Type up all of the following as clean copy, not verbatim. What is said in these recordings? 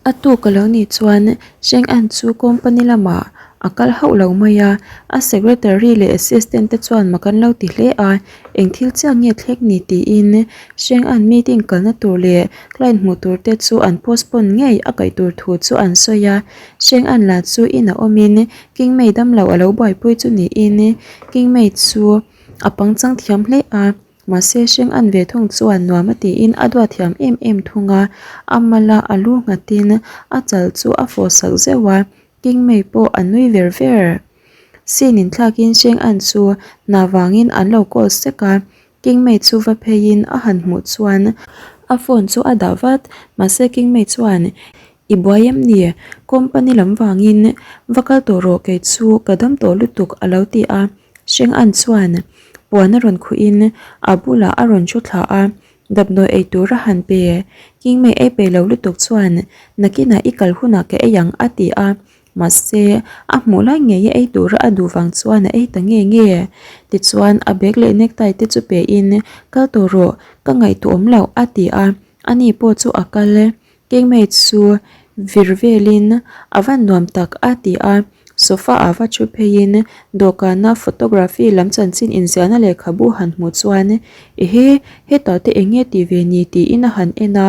A tuk a lo nih chuan Sheng An chu company lamah a kal hauh lo mai a, a secretary leh assistant te chuan mak an lo ti hle a, eng thil chiah nge thleng ni tiin Sheng An meeting kalna tur leh client hmuh tur te chu an postpone ngei a kaih tur thu chu an sawi a, Sheng An lah chu inah awmin King Mei damlo a lo buaipui chu niin King Mei chu a pangchang thiam hle a. Mahse hring an ve thung chuan nuam a tiin a duat thiam em em thung a, a mala a lu nghatin a chal chu a fawh sak zeuh a, King Mei pawh a nui ver ver. Sin inthlakin hring an chu hna vangin an lo call sek a, King Mei chu va pheiin a han hmuh chuan a phone chu a dah vat, mahse King Mei chuan I buai em ni? Company lam vangin va kal tawh rawh kei chu ka dam tawh lutuk a lo ti a, Hring an chuan puan a rawn khuhin a bulah a rawn thu thla a, damdawi ei tur a han pe. Kingmei ei pe lo lutuk chuan nakinah i kal hunah ka ei ang a ti a, mahse a hmuh lai ngei a ei tura a duh vang chuan a ei ta nge nge. Tichuan a bag leh necktie te chu pein kal tawh rawh ka ngaihtuah awm loh a ti a, ani pawh chu a kal. Kengmei chu vir velin a van nuam tak a ti a, sofa ah va thu pheiin dawhkana photography lam chanchin inziahna lehkhabu han hmuh chuan ehe hetah te eng nge tih ve ni tiin a han en a,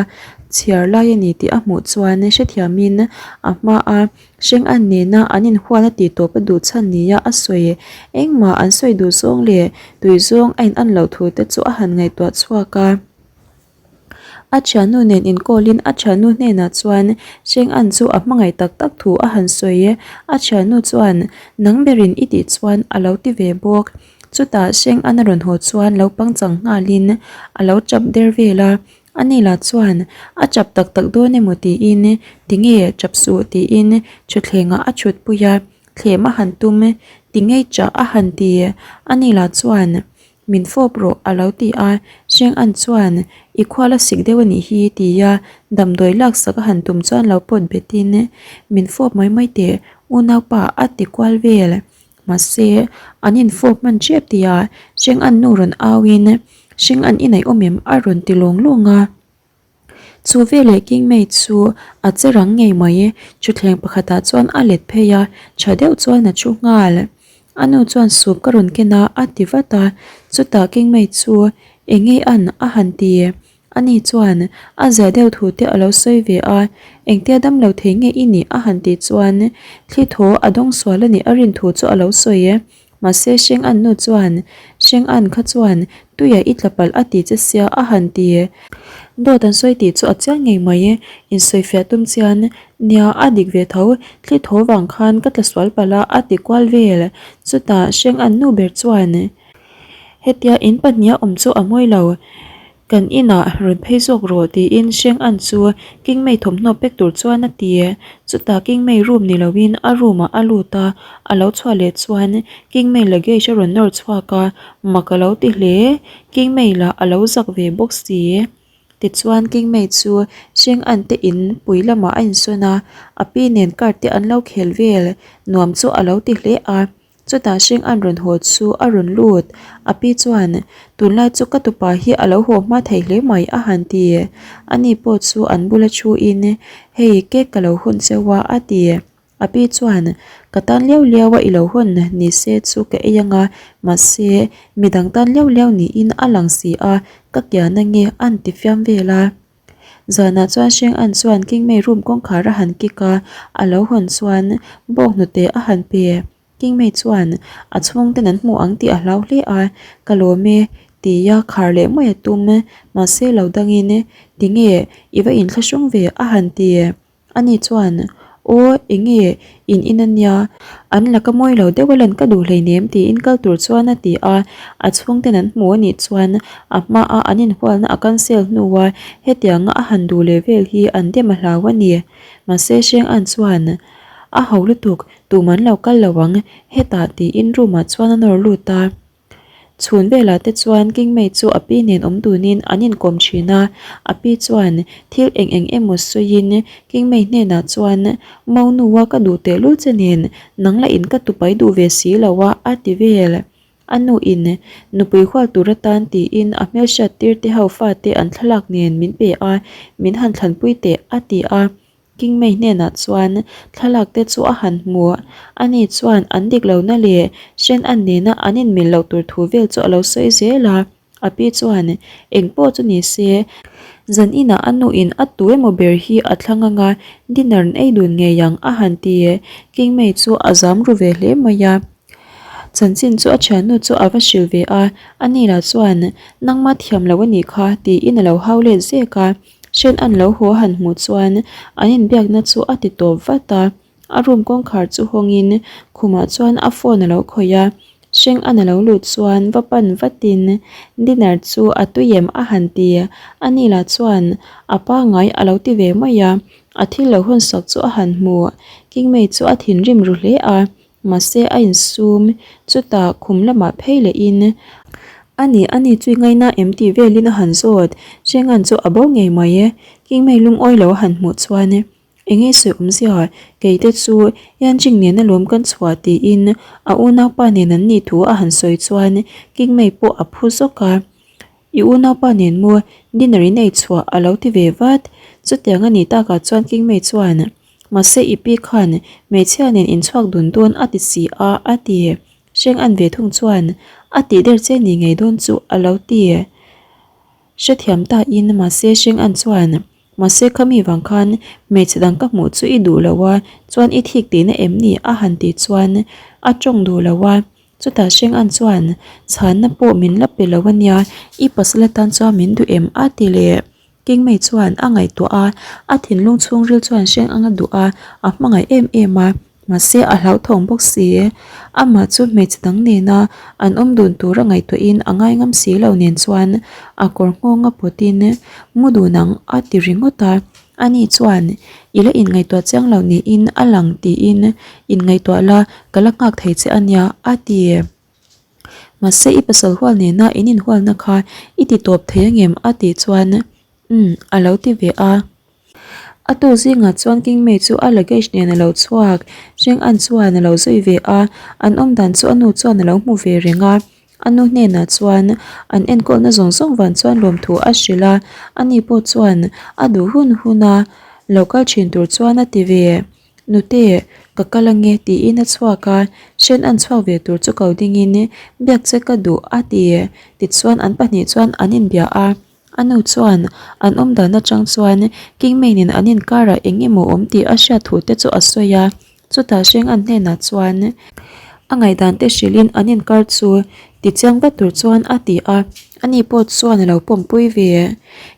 chhiar lai a ni tih a hmuh chuan hrethiamin a hma a hreng an nena an inhualna tih tawp a duh chhan nia a sawi engmah an sawi duh zawng leh tui zawng a in an loh thu te chu a han ngaihtuah chhuak a. A thiannu nen inkawlin a thiannu hnenah chuan Cheng An chu a hmangaih tak tak thu a han sawi. A thiannu chuan, Nang berin i tih chuan a lo ti ve bawk. Chutah Cheng An a rawn haw chuan lo pangchang nghalin a lo chap der vel a. Ani lah chuan a chap tak tak dawn emaw tiin, Tinge chap suh tiin thutthlengah a thutpui a, thlem a han tum, Tinge chah a han ti. Ani lah chuan Min fawp rawh a lo ti a, Hreng An chuan i khual a sik deuh a nih hi tia damdawi laksak a han tum chuan lo pawt betin min fawp mai mai teh unaupa a ti kual vel. Mahse, an infawp hman tep tia Hreng An nu rawn auin Hreng An i naih awm em a rawn ti lawng lawng a. Chu veleh Kingmei chu a che rang ngei mai, thutthleng pakhatah chuan a let phei a, tha deuh chuan a thu nghal. A nu chuan soup ka rawn ken a, a ti vat a, chutah Kingmei chu eng nge an a han ti. Ani chuan a zia deuh thu te a lo sawi ve a, engtia damlo thei nge i nih a han tih chuan thli thaw a dawng sual a nih a rin thu chu a lo sawi. Mahse Sheng An nu chuan, Sheng An kha chuan tuia i tla palh a ti che sia a han ti. Dawt an sawi tih chu a chiang ngei mai. Insawifiah tum chian, Nia, a dik ve tho, thli tho vang khan ka tla sual palh a, a ti kual vel. Chutah Sheng An nu ber chuan, Hetia in pahniha awm chu a mawi lo. Kan inah rawn phei zawk rawh tiin Sheng An chu King Mei thawmhnaw pek tur chuan a ti. Chutah King Mei room ni loin a room ah a lut a, a lo chhuah leh chuan King Mei luggage a rawn nawr chhuak a, mak a lo ti hle. King Mei lah a lo zak ve bawk si. Tichuan King Mei chu Sheng An te in pui lamah a insawn a, a pi nen card te an lo khel vel nuam chu a lo ti hle a. Chutah hring an rawn haw chu a rawn lut. A pi chuan, Tunlai chu ka tupa hi a lo haw hma thei hle mai a han ti. Ani pawh chu an bula thuin, Hei, cake ka lo hawn cheu a, a ti. A pi chuan, Ka tan liau liau a i lo hawn ni se chu ka ei anga, mahse, midang tan liau liau niin a lang si a, ka kian ange an ti fiam vel a. Zanah chuan Sheng An chuan King Mei room kawngkhar a han kick a, a lo hawn chuan bawk hnute a han pe. King Mei chuan a chhungten an hmu ang tih a hlau hle a, Ka lawm e, tia khar leh mai a tum. Mahse lo dangin, Tinge i va inthlahrung ve a han ti. Ani chuan, Aw, enge in in a nia, an laka mawi lo deuh a lan ka duh hleinem tiin kal tur chuan a ti a, a chhungten an hmu a nih chuan a hmaa an inhualna a cancel hnua hetianga a han duh leh vel hi an dem a hlau a ni. Mahse Sheng An chuan, A ho lutuk, tuman lo kal lo ang, hetah tiin room ah chuan a nawr lut a. Chhun velah te chuan Kingmei chu a pi nen awm dunin an inkawm thin a, a pi chuan thil eng eng emaw sawiin Kingmei hnenah chuan Maunua ka duh tehlul che nen nang lah in ka tupai duh ve si lo a a ti vel. A nu in nupui hual tur atan tiin a hmelhriat tir te ho fate an thlalak nen min pe a, min han thlanpui teh a ti a. Kingmei hnenah chuan thlalak te chu a han hmu. Ani chuan an dik lohna leh Shen An nena an inmil loh tur thu vel chu a lo sawi zel a. A pi chuan eng pawh chu ni se, zan inah a nuin a tu emaw ber hi a thlang anga dinner an ei dun ngei ang a han ti. Kingmei chu a zam ru ve hle mai a. Chanchin chu a thiannu chu a va hrilh ve a, ani lah chuan nangma thiam lo a nih kha tiin a lo hau let zek a. Hren an lo haw han hmuh chuan an inbiakna chu a ti tawp vat a, a room kawngkhar chu hawngin khumah chuan a phone a lo khawih a, Hreng an a lo lut chuan va pan vatin dinner chu a tui em a han ti, ani lah chuan a pangngai a lo ti ve mai a, a thil lo hawnsak chu a han hmu, Kingmei chu a thinrim ru hle a. Mahse a insum, chutah khum lamah phei lehin, A ni, a ni chu i ngaina em tih velin a han zawt. Hrengan chu a bo ngei mai e. Kingmei lungawi lo a han hmuh chuan, Eng nge sawi awmzia, keite chu Yanjing nen alawm kan chhuah tiin a unaupa nen an nih thu a han sawi chuan Kingmei pawh a phu zawk a. I unaupa nen maw dinner in ei chhuah a lo ti ve vat. Chutiang a nih takah chuan Kingmei chuan, Mahse i pi khan hmeichhia nen inchhuak dun dawn a ti si a, a ti. Hreng an ve thung chuan a tih der che ni ngei dawn chu a lo ti. Hrethiam ta in mahse Hreng an chuan mahse khami vang khan hmeichhe dang ka hmuh chu i duh lo a, chuan i thik tihna em ni a han tih chuan a tawng duh lo a. Chutah Hreng an chuan chhanna pawh min la pe lo a nia, i pasal atan chuan min duh em a ti leh. Kingmei chuan a ngaihtuah a, a thinlung chhungril chuan hreng anga duh a, a hmangaih em em a, mahse a hlauthawng bawk si. Amah chu hmeichhe dang nena an awm dun tura ngaihtuahin a ngaingam si lo nen chuan a kawr nghawnga pawtin mu dun ang a ti ringawt a. Ani chuan i la inngaihtuah chiang lo niin a lang tiin inngaihtuah la ka la nghak thei che a nia a ti. Mahse i pasal hual nena in inhualna kha i ti tawp thei angem a tih chuan umm a lo ti ve a. A tu zingah chuan Kingmei chu a luggage nen a lo chhuak, Hreng An chuan a lo zui ve a, an awm dan chu a nu chuan a lo hmu ve reng a. A nu hnenah chuan an enkawlna zawng zawng vang chuan lawmthu a hrilh a, ani pawh chuan a duh hun hun a lo kal thin tur chuan a ti ve. Nute, ka kal ange tiin a chhuak a, Shen an chhuak ve tur chu ko dingin biak che ka duh a ti. Tichuan an pahnih chuan an inbia a, a nu chuan an awm dan atang chuan Kingmei nen an inkarah eng emaw awm tih a hriat thu te chu a sawi a, chutah Sheng an hnenah chuan a ngaihdan te hrilhin an inkar chu Tichiang vat tur chuan a ti a, ani pawh chuan a lo pawmpui ve.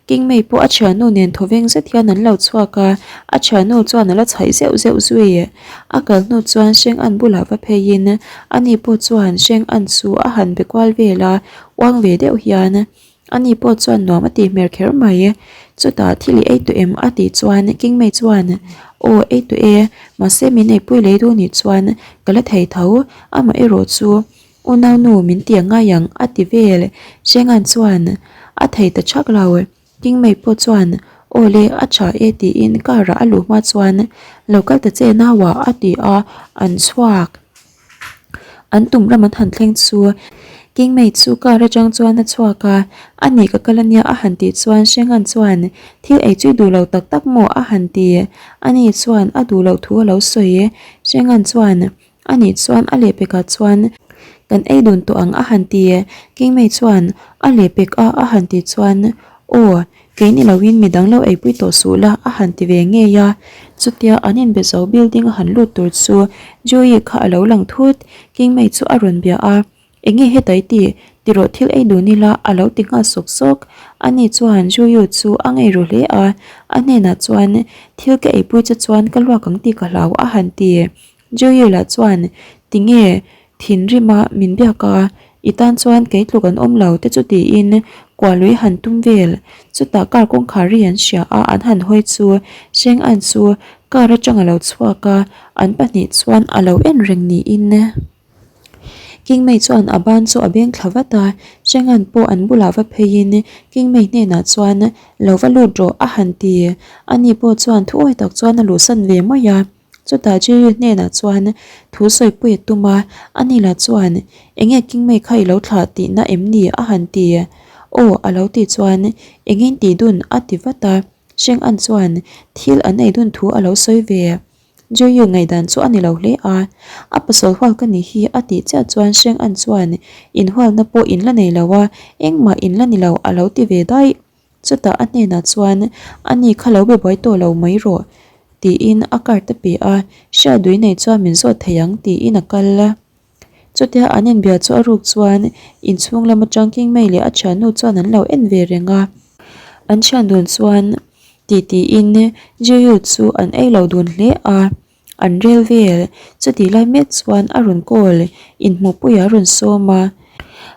Kingmei pawh a thiannu nen thawveng zet hian an lo chhuak a, a thiannu chuan a la chhaih zeuh zeuh zui. A kal hnu chuan Hreng An bulah va pheiin ani pawh chuan Hreng An chu a han be kual vel a, uang ve deuh hian ani pawh chuan nuam a tih hmer kher mai. Chutah thil i ei tawh em? a tih chuan Kingmei chuan Aw ei tawh e, mahse min eipui lei duh nih chuan ka la thei tho, amaherawh chu Unaunu min ti a ngai ang a ti vel. Hrengan chuan a thei ta thak lo. Kingmei pawh chuan Aw le a tha e tiin car ah a luh hma chuan lo kal ta che nauah a ti a, an chhuak. An tum ram an han thleng chu Kingmei chu car atang chuan a chhuak a, a nih ka kal ania a han tih chuan Hrengan chuan thil ei chu i duh lo tak tak maw a han ti. Ani chuan a duh loh thu a lo sawi. Hrengan chuan Ani chuan a lehpekah chuan kan ei dun tawh ang a han ti. Kingmei chuan a lehpek a a han tih chuan aw kei ni loin midang lo eipui tawh suh la a han ti ve ngei a. Chutia an inbe zo building a han lut tur chu Joey kha a lo lang thut. Kingmei chu a rawn bia a. Enge heta i tih? Tirawh thil ei dun ila a lo ti nghal sawk sawk. Ani chuan Juyu chu a ngei ru hle a, a hnenah chuan thil ka eipui che chuan ka luak ang tih ka hlau a han ti. Juyu lah chuan tinge thinrima min biak a, i tan chuan kei tluk an awm lo te chu tiin kualui han tum vel. Chutah car kawngkhar ri an hria a, an han hawi chu Sheng An chu car atang a lo chhuak a, an pahnih chuan a lo en reng niin. Kingmei chuan a ban chu a beng thla vat a, Hrengan pawh an bulah va pheiin Kingmei hnenah chuan lo va lut rawh a han ti. Ani pawh chuan thu awi tak chuan a luhsan ve mai a. Chutah Jerry hnenah chuan thu sawipui a tum a, ani lah chuan enge Kingmei kha i lo thlah tihna em ni a han ti. Aw a lo tih chuan engin tih dun a ti vat a. Sheng An chuan thil an ei dun thu a lo sawi ve. Jiu ngaihdan chu a ni lo hle a, a pasal hual ka nih hi a tih chiah chuan Sheng An chuan inhualna pawh in la nei lo a, engmah in la ni lo a lo ti ve daih. Chutah a hnenah chuan a ni kha lo be buai tawh lo mai rawh tiin a card a pe a, hriatdui nei chuan min zawt thei ang tiin a kal a. Chutia an inbia chu a ruk chuan inchhung lam atang Kingmei leh a thiannu chuan an lo en ve reng a. An thian dun chuan ti tiin Jiu chu an ei lo dun hle a, an rel vel. Chutih lai mek chuan a rawn call inhmuhpuiah a rawn sawm a,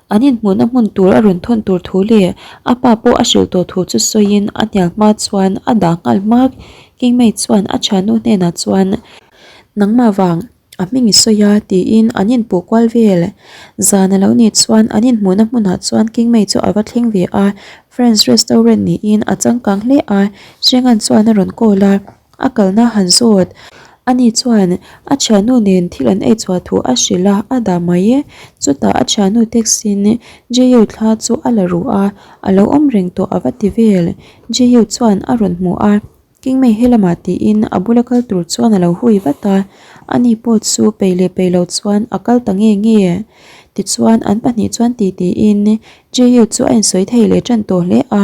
an inhmuhna hmun tur a rawn thawn tur thu leh a pa pawh a hrilh tawh thu chu sawiin a hnial hma chuan a dah nghal hmak. Kingmei chuan a thiannu hnenah chuan nangmah vang A hming i sawi a, tiin an inpuh kual vel. Zan a lo nih chuan an inhmuhna hmunah chuan Kingmei chu a va thleng ve a, Friends Restaurant niin a changkang hle a, Hrengan chuan a rawn call a, a kalna han zawt. Ani chuan a thiannu nen thil an ei chhuah thu a hrilh a, a dah mai e. Chutah a thiannu text-in Jiu thla chu a la ruh a, a lo awm reng tawh a va ti vel. Jiu chuan a rawn hmu a. Kingmei he lamah tiin a bula kal tur chuan a lo hui vat a, ani pawh chu pei leh pei lo chuan a kal ta nge nge. Tichuan an pahnih chuan ti tiin Jiu chu a insawi thei leh tan tawh hle a.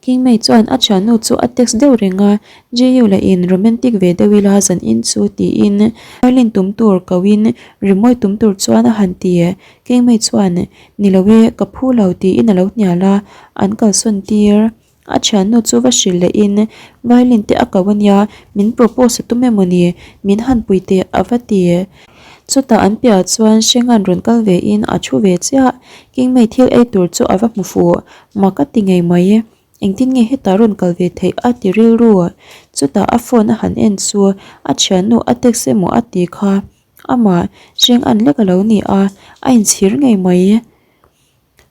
Kingmei chuan a thiannu chu a text deuh reng a, Jiu lah in romantic ve deuh ila zan in chu tiin violin tum tur ko in rimawi tum tur chuan a han ti. Kingmei chuan ni lo e ka phu lo tiin a lo hnial a, an kalsawn tir. A thiannu chu va hrilh leh in violin te a ko ania, min propose a tum emaw ni, min han pui teh a va ti. Chutah an piahah chuan Hrengan rawn kal ve in a thu ve chiah, Kingmei thil ei tur chu a va hmu fuh, mak a ti ngei mai. Engtin nge hetah rawn kal ve theih a ti rilru. Chutah a phone a han en chu a thiannu a text emaw a ti kha, amah Hrengan lek a lo ni a, a inchhir ngei mai.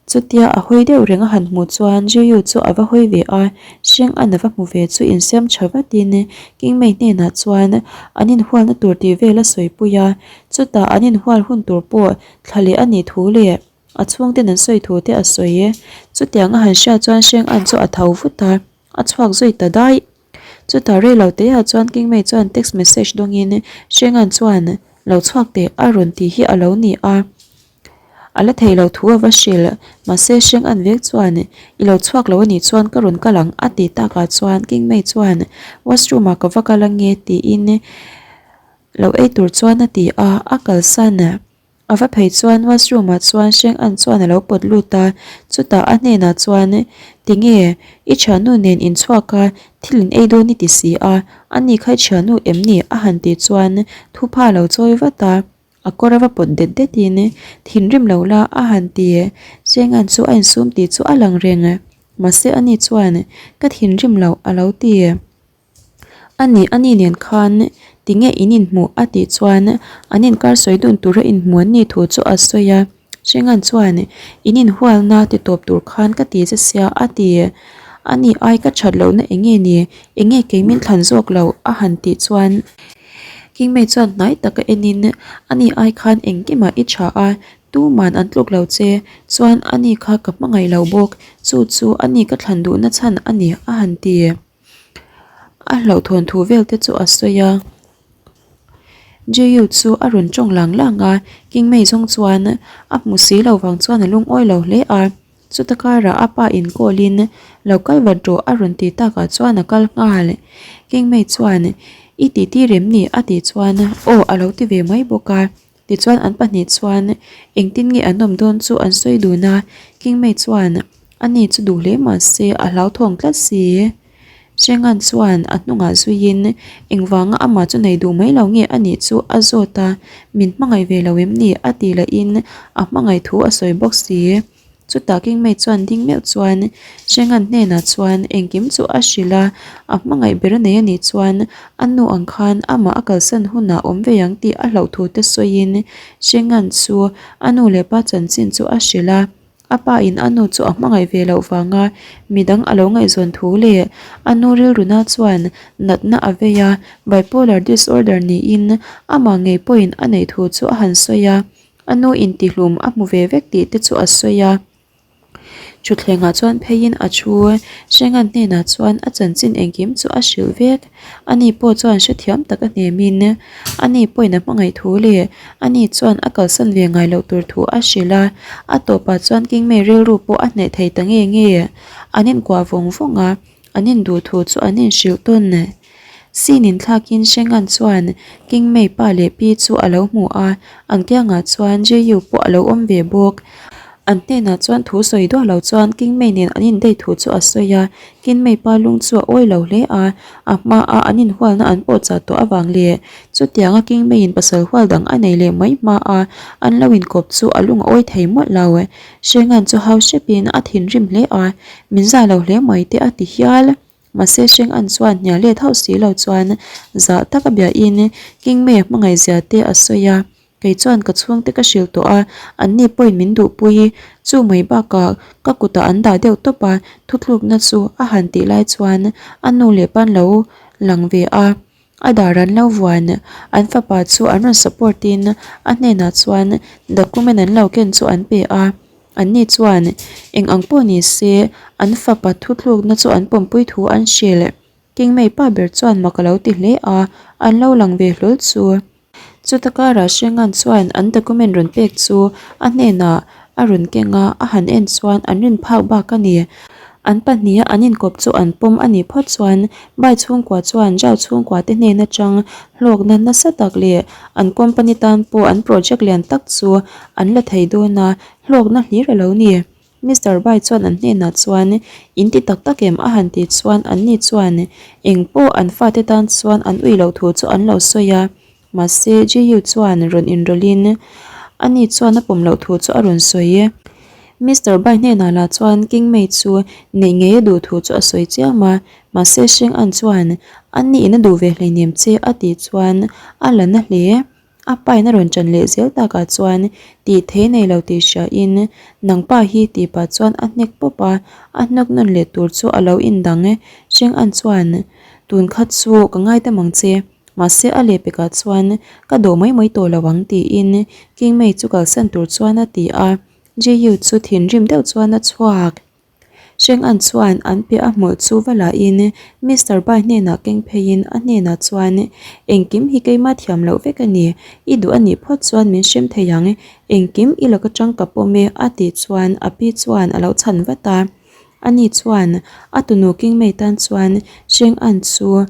Chutia a hawi deuh reng a han hmuh chuan Jiu chu a va hawi ve a, Sheng An a va hmu ve chu insiam tha vatin Kingmei hnenah chuan an inhualna tur tih vel a sawipui a, chutah an inhual hun tur pawh thla leh a nih thu leh a chhungten an sawi thu te a sawi. Chutiang a han hriat chuan Sheng An chu a tho vut a, a chhuak zui ta daih. Chutah rei lo te ah chuan Kingmei chuan text message dawngin Sheng An chuan lo chhuak teh a rawn tih hi a lo ni a. A la thei lo thu a va hrilh, mahse hreng an vek chuan i lo chhuak lo anih chuan ka rawn kal ang a ti takah chuan Kingmei chuan washroom ah ka va kal ange tiin lo ei tur chuan a ti a, a kalsan. A va phei chuan washroom ah chuan hreng an chuan a lo pawt lut a, chutah a hnenah chuan tinge i thiannu nen inchhuak a thil in ei dawn i ti si a, ani kha i thiannu em ni a han tih chuan thupha a lo chawi vat a. A kawr a va pawt det det in thinrim lo la a han ti. Chengan chu a insum tih chu a lang reng. Mahse ani chuan ka thinrim loh a lo ti. Ani ani nen khan tinge in inhmuh a tih chuan an inkar sawi dun tura inhmuh an nih thu chu a sawi a. Hringan chuan, In inhualna ti tawp tur khan ka ti che sia a ti. Ani ai ka that lohna eng nge ni? Eng nge kei min thlan zawk loh? a han tih chuan Kingmei chuan hnai taka enin, Ani ai khan engkimah i tha a, tuman an tluk lo che. Chuan ani kha ka hmangaih lo bawk, chu chu ani ka thlan duhna chhan a ni a han ti. A hlauhthawn thu vel te chu a sawi a. Jiu chu a rawn tawng lang lang a, Kingmei zawng chuan a hmu si lo vang chuan a lungawi lo hle a. Chuta karah a pa in call in lo kal vat rawh a rawn ti takah chuan a kal nghal. Kingmei chuan i titi rem ni a tih chuan aw a lo ti ve mai bawk a. Tichuan an pahnih chuan engtin nge an awm dawn chu an sawi dun a, Kingmei chuan ani chu duh hle mah se a hlauthawng tlat si. Hrengan chuan a hnungah zuiin engvanga amah chu nei duh mai lo nge anih chu a zawt a, min hmangaih ve lo em ni a tih lahin a hmangaih thu a sawi bawk si. Chutah Kingmei chuan ding meuh chuan Hrengan hnenah chuan engkim chu a hrilh a, a hmangaih ber a nei anih chuan a nu ang khan amah a kalsan hunah awm ve ang tih a hlauh thu te sawiin Hrengan chu a nu leh pa chanchin chu a hrilh a, a pa in a nu chu a hmangaih ve loh vanga midang a lo ngaihzawn thu leh a nu rilruna chuan natna a vei a, bipolar disorder niin amah ngei pawhin a neih thu chu a han sawi a. A nu intihlum a hmu ve vek tih te chu a sawi a. Thutthlengah chuan pheiin a thu. Hrengan hnenah chuan a chanchin engkim chu a hrilh vek. Ani pawh chuan hrethiam tak a hnemin ani pawhin a hmangaih thu leh ani chuan a kalsan ve ngai loh tur thu a hrilh a. A tawpah chuan Kingmei rilru pawh a hneh thei ta nge nge. An inkuah vawng vawng a, an induh thu chu an inhrilh tawn. Scene inthlakin Hrengan chuan Kingmei pa leh pi chu a lo hmu a, an kiangah chuan Jeyu pawh a lo awm ve bawk. An hnenah chuan thu sawi duah lo chuan Kingmei nen an indaih thu chu a sawi a, Kingmei pa lung chu a awi lo hle a, a hmaa an inhualna an pawhchah tawh avang leh chutianga Kingmeiin pasal hual dang a nei leh mai hmaa an lo inkawp chu a lung a awi thei mawlh lo. Hrengan chu hau hrepin a thinrim hle a, Min zah lo hle mai te a ti hial. Mahse Hreng An chuan hnial let hauh si lo chuan zah tak a biahin Kingmei a hmangaihzia te a sawi a, kei chuan ka chhungte ka hrilh tawh a, anni pawhin min duhpui. Chu mai bakah ka kutah an dah deuh tawp a, thutlukna chu a han tih lai chuan a nu leh pa an lo lang ve a, a dar an lo vuan. An fapa chu an rawn support in a hnenah chuan document an lo ken chu an pe a. Anni chuan eng ang pawh ni se an fapa thuthlukna chu an pawmpui thu an hrilh. Kingmei pa ber chuan mak a lo ti hle a, an lo lang ve hlawl chu. Chuta karah Hrengan chuan an document rawn pek chu a hnenah a rawn keng a, a han en chuan an rin phak bak a ni. An pahniha an inkawp chu an pawm a nih phawt chuan Bai chhungkua chuan Zhao chhungkua te hnen atang hlawkna nasa tak leh an company tan pawh an project lian tak chu an la thei dawn a, hlawkna hlir a lo ni. Mister Bai chuan an hnenah chuan in ti tak tak em a han tih chuan anni chuan eng pawh an fate tan chuan an ui loh thu chu an lo sawi a. Mahse, Jehu chuan rawn inrawlhin ani chuan a pawm loh thu chu a rawn sawi. Mister Bai hnenah lah chuan King Mei chu neih ngei a duh thu chu a sawi chiam a, mahse Sheng An chuan ani in a duh ve hleinem che a tih chuan a la na hle. A pain a rawn ṭan leh zel takah chuan tih thei nei lo tih hriain nang pa hi tih pah chuan a hnek pawp a, a hnawk nawn leh tur chu a lo indang. Sheng An chuan tun kha chu ka ngaidam ang che. Mahse a lehpekah chuan ka dawh mai mai tawh lo ang tiin King Mei chu kalsan tur chuan a ti a, Jeyu chu thinrim deuh chuan a chhuak. Sheng An chuan an piah a hmawlh chu va lahin Mister Bai hnenah keng pheiin a hnenah chuan Engkim hi keimah thiam loh vek a ni, i duh a nih phawt chuan min hrem thei ang, engkim i laka tang ka pawm e a tih chuan a pi chuan a lo chhan vat a. Ani chuan a tunu King Mei tan chuan Sheng An chu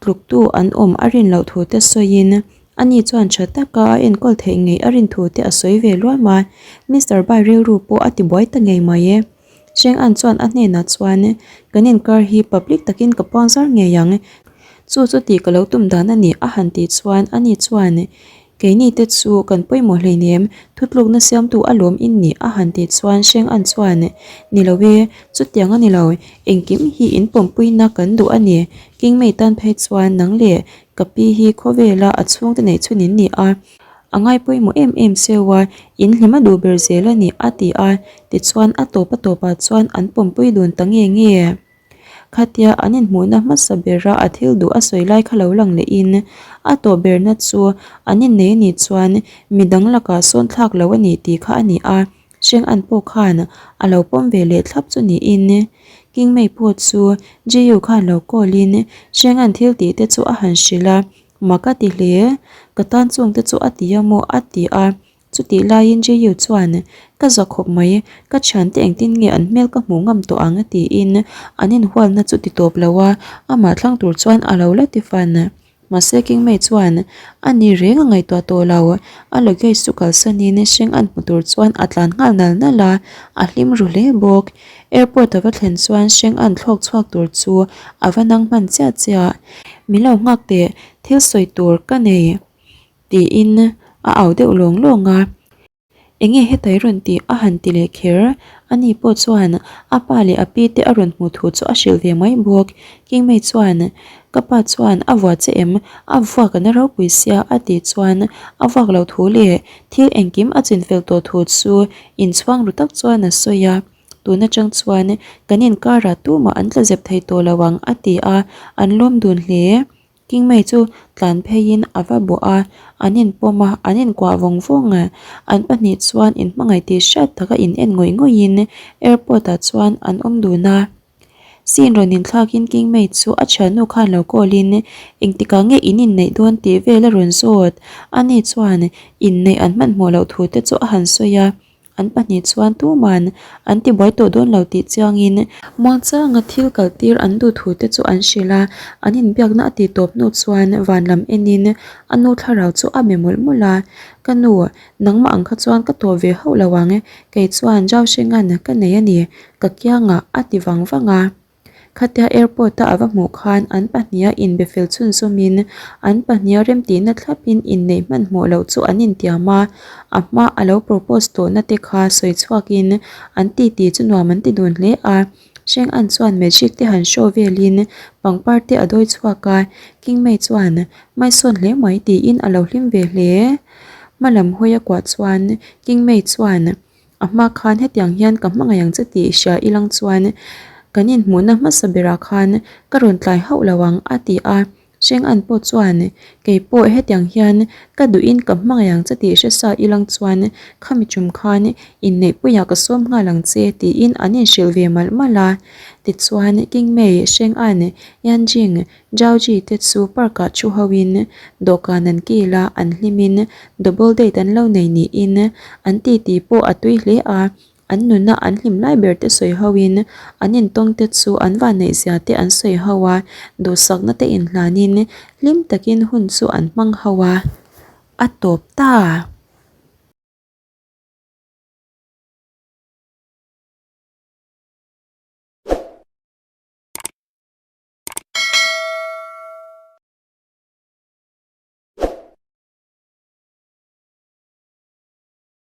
Tluktu an awm a rin loh thu te sawiin ani chuan tha taka a enkawl theih ngei a rin thu te a sawi ve luam a, Mister Bai rilru pawh a tibuai ta ngei mai e. Cheng An chuan a hnenah chuan, Kan inkar hi public takin ka puang zar ngei ang, chu chu tih ka lo tum dan a ni a han tih chuan ani chuan, Keini te chu kan pawimawh hleinem, thutlukna siamtu a lawm in nih a han tih chuan Hreng An chuan, Ni lo e, chutiang a ni lo, engkim hi in pawmpuina kan duh a ni. Kingmei tan phei chuan nang leh ka pi hi khawvela a chhungte neih chhun in ni a, a ngai pawimawh em em seuh a, in hlim a duh ber zel a ni a ti a, tichuan a tawp a tawpah chuan an pawmpui dun ta nge nge. Khatia an inhmuhna hmasa bera a thil duh a sawi lai kha lo lang lehin a tawh berna chu an innei a nih chuan midang lakah sawn thlak lo a nih tih kha a ni a, Hreng An pawh khan a lo pawm ve leh thlap chu niin King Mei pawh chu Jiyu khan lo call in Hreng An thil tih te chu a han hrilh a, mak a ti hle, ka tan chung te chu a ti a maw a ti a. Chutih laiin Jeyu chuan, Ka za khawp mai, ka thiante engtin nge an hmel ka hmuh ngam tawh ang tiin an inhualna chu ti tawp lo a, amah thlang tur chuan a lo la ti fan. Mahse Kingmei chuan a ni reng a ngaihtuah tawh lo, a luggage chu kalsanin Sheng an hmu tur chuan a tlan nghal nal nal a, a hlim ru hle bawk. Airport a va thlen chuan Sheng an thlawk chhuak tur chu a va nang hman chiah chiah. Min lo nghak teh, thil sawi tur ka nei. Tiin a au deuh lawng lawng a. Enge hetai rawn tih a han ti leh kher. Ani pawh chuan a pa leh a pi te a rawn hmuh thu chu a hrilh ve mai bawk. Kingmei chuan, Ka pa chuan a vua che em? A vuak a na ropui sia a tih chuan a vuak loh thu leh thil engkim a chinfel tawh thu chu inchhuang ru tak chuan a sawi a. Tun atang chuan kan inkarah tumah an tla zep thei tawh lo ang a ti a, an lawm dun hle. Kingmei chu tlan pheiin a va bawh a, an inpawm a, an inkuah vawng vawng a. An pahnih chuan inhmangaih tih hriat taka in en ngawih ngawih in airport ah chuan an awm dun a. Scene rawn inthlakin Kingmei chu a thiannu khan lo call in engtikah nge in inneih dawn tih vel a rawn zawt. Ani chuan inneih an hmanhmawh loh thu te chu a han sawi a. An pahnih chuan tuman an tibuai tawh dawn lo tih chiangin muangchanga thil kal tir an duh thu te chu an hrilh a, an inbiakna a tih tawp hnu chuan van lam enin a nu thlarau chu a be mawlh mawlh a, Ka nu, nangmah ang kha chuan ka tawp ve hauh lo ang, kei chuan Zauhrenga'n ka nei a ni, ka kiangah a ti vang vang a. Khatia airport a ava hmuh khan an pahniha inbe fel chhunzawmin an pahniha remtihna thlapin inneih hmanhmawh loh chu an intiam a, a hma a lo propose tawhna te kha sawi chhuakin an titi chu nuam an ti dun hle a. Hreng An chuan magic te han show velin pangpar te a dawi chhuak a, Kingmei chuan hmaisawn hle mai tiin a lo hlim ve hle. Hmalam hawi a kuah chuan Kingmei chuan A hma khan hetiang hian ka hmangaih ang che tih hria ilang chuan kan inhmuhna hmasa berah khan ka rawn tlai hauh lo ang a ti a. Hreng-an pawh chuan kei pawh hetiang hian ka duhin ka hmangaih ang che tih hre sa ilang chuan khami tum khan inneihpuiah ka sawm nghal ang che tiin an inhrilh ve malh malh a. Tichuan Kingmei, Hreng-an, Yanjing, Zhaoji te chu park ah thu ho in dawhkan an kil a, an hlim in double date an lo nei niin an titi pawh a tui hle a, an nuna an hlim lai ber te sawi ho in an intawng te chu an vanneih zia te an sawi ho a, duhsakna te inhlan in hlim takin hun chu an hmang ho a, a tawp ta.